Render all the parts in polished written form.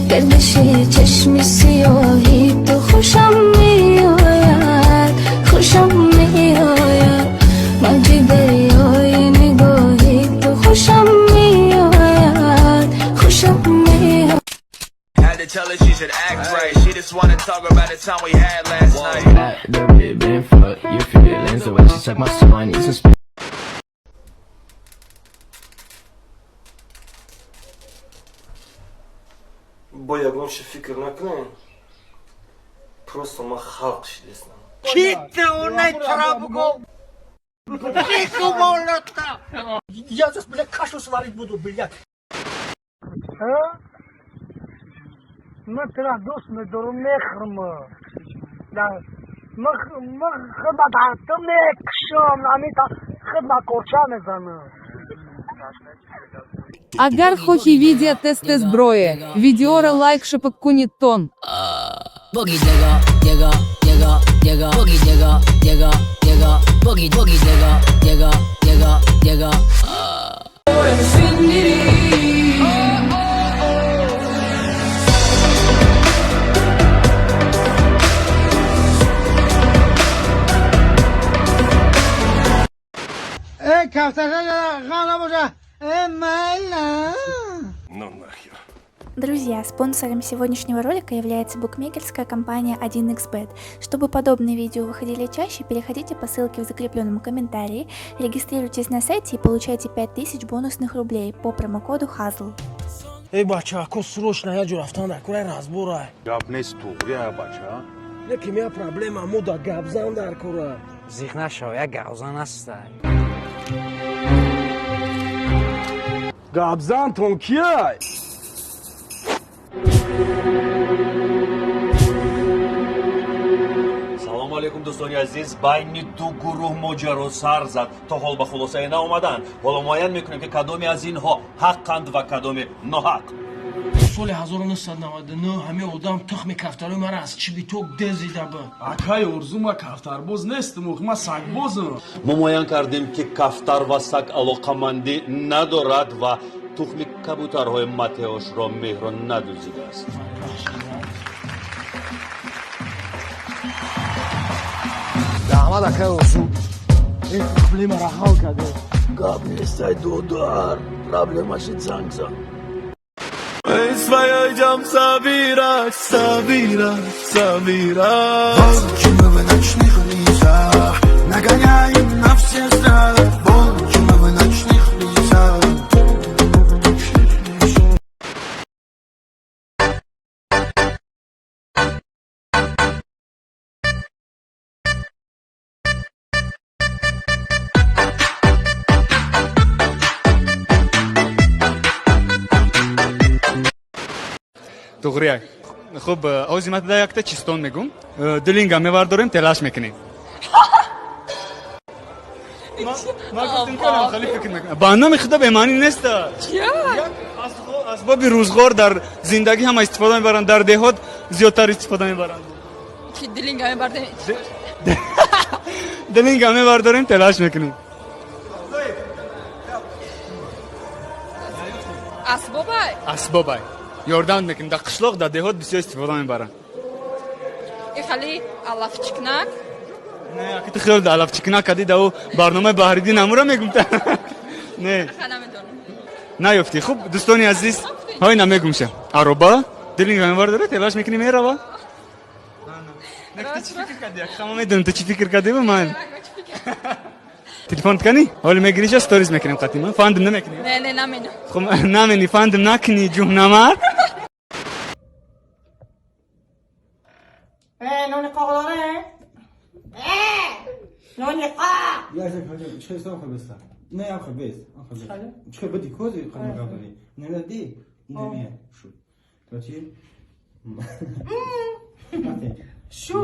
Гардиши чашми сиёҳи ту хушам меояд, хушам меояд. Мавҷи дарёи нигоҳи ту хушам меояд, хушам меояд. Had to tell her she should act right. She just wanna talk about the time we had last night. The ribbon for your feelings. The way she suck my soul, I need some space. Бо ягонча фикр накунем, просто ман халқ шидестам. Кита онай трабго. Я сейчас, блядь, кашу сварить буду, блядь. Ман тура дӯст медорам, мехӯрм. Ман худма ту мекушам, амита худма корча мезанам. Агар хохи видео тесте зброи, видеора лайк шапак кунит тон. Boogie digga, digga, digga, digga, boogie digga, digga, digga, boogie boogie digga, digga, digga, digga. Э, кафташа ғам набоша. Э, майла. Ну нахер. Друзья, спонсором сегодняшнего ролика является букмекерская компания 1xBet. Чтобы подобные видео выходили чаще, переходите по ссылке в закрепленном комментарии, регистрируйтесь на сайте и получайте 5000 бонусных рублей по промокоду HAZL. Эй, бача, ко срочно я ҷо рафтан дар кораи разбора. Гап нест, туғри, бача. Леки мя проблема мо да гапзан дар кора. Зиқ нашав, як гавзан ҳастай. Гапзантон кияй? Салому алейкум, дӯстони азиз. Байни ду гурӯҳ моҷаро сар зад, то ҳол ба хулосае наомаданд. Ҳоло муайян мекунем, ки кадоме аз инҳо ҳаққанд ва кадоме ноҳақ. Соли 1999 ҳамин одам тухми кафтарои мара аз чибиток дезида буд. Акай Орзу, ма кафтарбоз нестам, ма сагбозам. Мо муайян кардем, ки кафтар ва саг алоқамандӣ надорад ва тухми кабутарҳои Матеошро Меҳро надуздидааст. Раҳмат, акай Орзу, ин проблемаро ҳал кардем. Гап нестай, додар, проблемаши занг зан. Мы идем собирать, собирать, собирать. Волки мы в ночных лесах, нагоняем на все страх. Волки мы в ночных лесах. Ночных лесах. Туғрияк. Хуб, ози ман да якта чистон мегум, дилинга мевардорем, телаш мекунем. Ман гуфтем, ки хеле фикр мекунам, ба номи худо, бемаънӣ неста. Асбоби рӯзғор дар зиндагӣ ҳама истифода мебаранд, дар деҳот зиёдтар истифода мебаранд. Дилинга мебардем? Дилинга мевардорем, телаш мекунем. Асбобай? Асбобай, ёрдам мекунем. Дар қишлоқ, дар деҳот бисёр истифода мебаранд. Ихали алафчикнак? Не, аки ту хиёл алафчикнак кардӣ, да ӯ барномаи Баҳриддин амура мегум. Не. Намедонам. Наёфтӣ. Хуб, дӯстони азиз, ҳой намегумша. Ароба, дилинга мевардора, телаш мекунӣ, мерава. Ту чӣ фикр кардӣ? Ҳама медонам, ту чӣ фикр кардӣ. Ман телефон кани, ҳоли мегириша, сторис мекунем қатима, фандм намекунем. Не, не, наменам. Хуб, намени, фандм накунӣ, ҷуҳнамар. Э, нони қоқ дора? Э, нони қоқ. Не, ам бес, ам бес. Чӣ буди кози қадам гап додӣ? Намеди, инамия шу. То чӣ? Шу.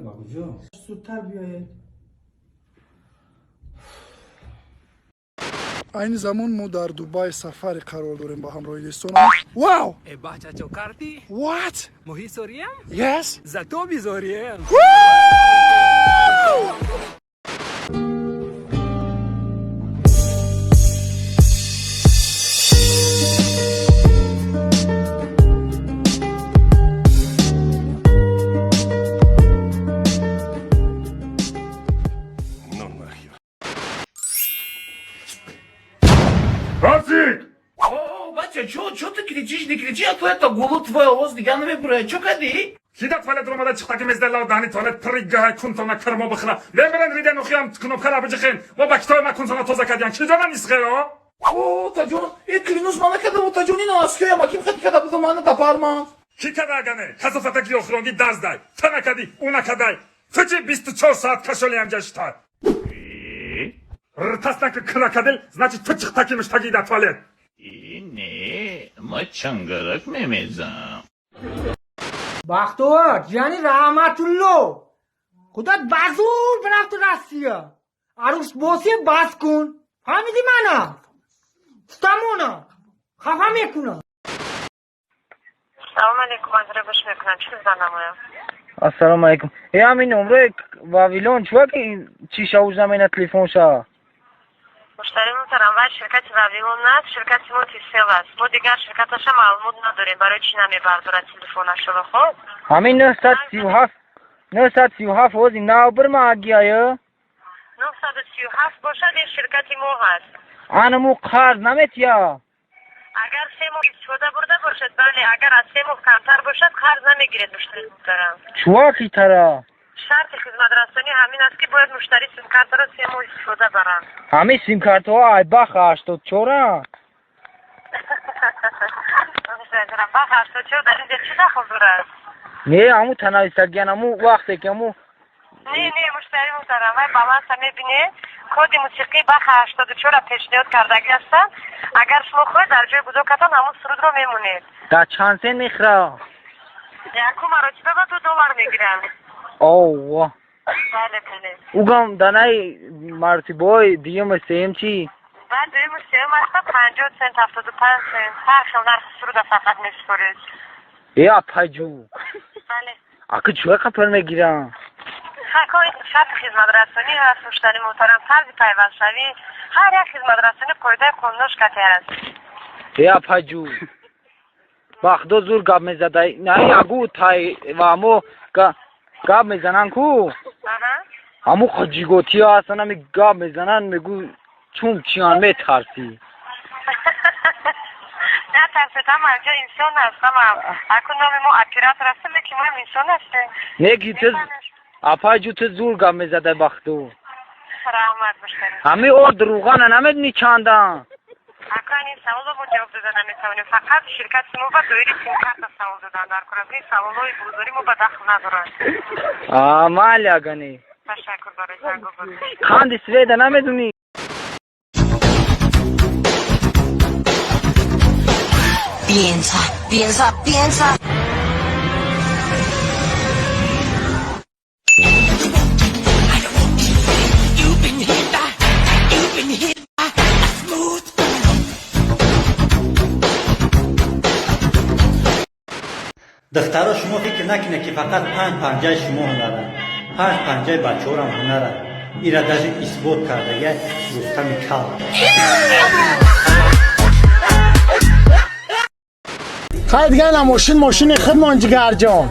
Ба куҷо? Зудтар биёед. Айни замон мо дар Дубай сафаре қарор дорем ба ҳамроҳи дӯстонам. Вау! Э, бача, кардӣ? What? Моҳи зорием? Yes. Зато бизорием. Не кричи, а то это гулу твой овоз дига намебурояд. Чо кадӣ? Ки да туалет омада чиқтаки мездала дани туалет приггаҳай кунтона кирмо бихӯра. Мемирен риден ухиям кнопкара биҷихен. Мо ба китоби ма кунтона тоза кардиян. Ки ҷона нисхеро? О, отаҷон, э, клянусь, ман накардам, отаҷон, ина аскоям, аким хати када будам, мана дапарман. Ки када агане? Касофатаки охиронги даздай. Та накади, ӯ накадай. Ту чи 24 соат кашолиам ҷашта? Ртаснаки крокодил, значит, ту чиқтаки муштаги да туалет. Не, ма чангарак мемезам. Бахтовар, ҷияни Раҳматулло, худат ба зур бирафту Россия. Арӯсбосӣ бас кун. Фаҳмидӣ мана? Стамона. Хафа мекунам. Салом алейкум, аз гӯш мекунам. Чӣ занамоям? Ассалому алайкум. Э, ҳамин номрои Вавилон чува ки чӣ шавуж намена телефонша? Муштари муҳтарам, вай ширкати Вавилон аст, ширкати мо Тисел аст. Мо дигар ширкаташа маълумот надорем, барои чӣ намебардорад телефонашро, хоб? Ҳамин 937 937 ҳози нав бирма агияё? 937 бошад, ин ширкати мо ҳаст. Анаму қарз наметия? Агар 3 моҳ истифода бурда бошад, бале, агар аз 3 моҳ камтар бошад, қарз намегиред, муштари муҳтарам. Чува хитара? Шарти хизматрасонӣ ҳамин аст, ки бояд муштарӣ симкартаро 3 моҳ истифода баранд. Ҳамин симкартҳо айбах 84-а? Бах 84 дар инҷа чӣ дахл дорад? Не, ҳаму танависагиян, ҳаму вақте ки ҳаму Не, не, муштари муҳтарам, вай баланса мебинед, коди мусиқии баха 84-ра пешниҳод кардагӣ ҳастанд. Агар шумо хоҳед, дар ҷои гузокатон ҳамун сурудро мемонед. Дар чанд сен мехӯра? Якум маротиба ба 2 доллар мегиранд. Овва. Бале, бале. Угам данаи маротибаҳои дуюму сеюм чӣ? Баъд дуюму сеюм аста 50 сент, 75 сент, ҳар хел нархи суруда фақат месупоред. Э, апайҷу. Бале. Ака, чӯя қапар мегирам? Шарти хизматрасонӣ ҳаст, муштари муҳтарам, тарзи пайвастшавӣ ҳар як хизматрасонӣ қоидаи қонунош кате аст. Э, апайҷу, ба худо зур гап мезадай. На, ягу тай ва мо гап мезананд ку, ҳаму ҷиготиҳо ҳастанд, ҳами гап мезананд, мегӯ чум чиян, метарсӣ. Натарсед, ҳама инҷо инсон аст, ҳама. Аку номи мо оператор ҳастем, лекин моам инсон ҳастем. Не ки ту, апайҷу, ту зур гап мезадай, ба худо. Раҳмат, муштари. Ҳами орд рӯғана намедонӣ чандан? Акан, ин саволро мо ҷавоб дода наметавонем. Фақат ширкати мо ба доири симкарта савол додан дар кор аст. Ин саволҳои бозорӣ мо ба дахл надорад. Майли, агани. Ташаккур барои зангобод. Қанди сведа намедонӣ? Piensa, piensa, piensa. You've been hit by, you've been hit by a smooth criminal. Духтаро, шумо фикр накунед, ки фақат панҷ панҷаи шумо ҳунаранд, панҷ панҷаи бачаҳорам ҳунаранд. Ира даже исбот кардагия Рустами кал. Хай, дига ина мошин, мошини худмон, ҷигарҷон.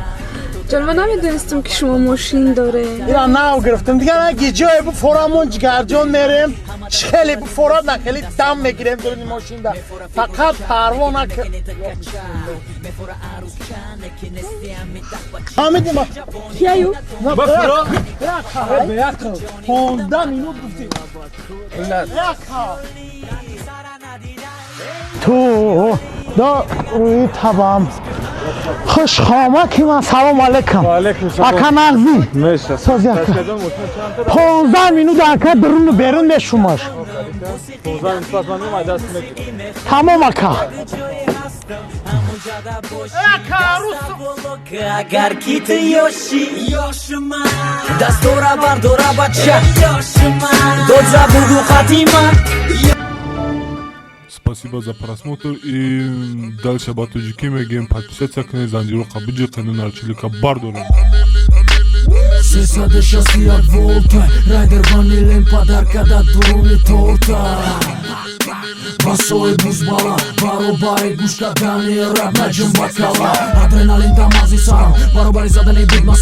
Ҷон, ма намедонистам, ки шумо мошин доред. Ира нав гирифтем дига, на ҷое буфорамон, ҷигарҷон, мерем, хеле буфорад, на хеле дам мегирем дуруни мошинда, фақат парво накар. Фаҳмидӣ ма? Кияю? 15 минут гуфтӣ. Ту да рӯи табам хушхома ки ман. Салом алейкум, ака, нағзӣ? 15 минут, ака, дуруну берун мешумаш. Тамом, ака. Агар ки ту ёшӣ, дастора бардора, бача додза бугу хатима. Спасибо за просмотр и дальше ба тоҷикӣ мегӯем: подписаться кунед, занҷироқа биҷиқену нарчилика бардорем. 361 волта райдер ванилем падарка дар дуруни торта. Басои бузбала баробари гӯш кардани рап наҷум ба кала, адреналин дар мағзи сарам баробари задани бигма.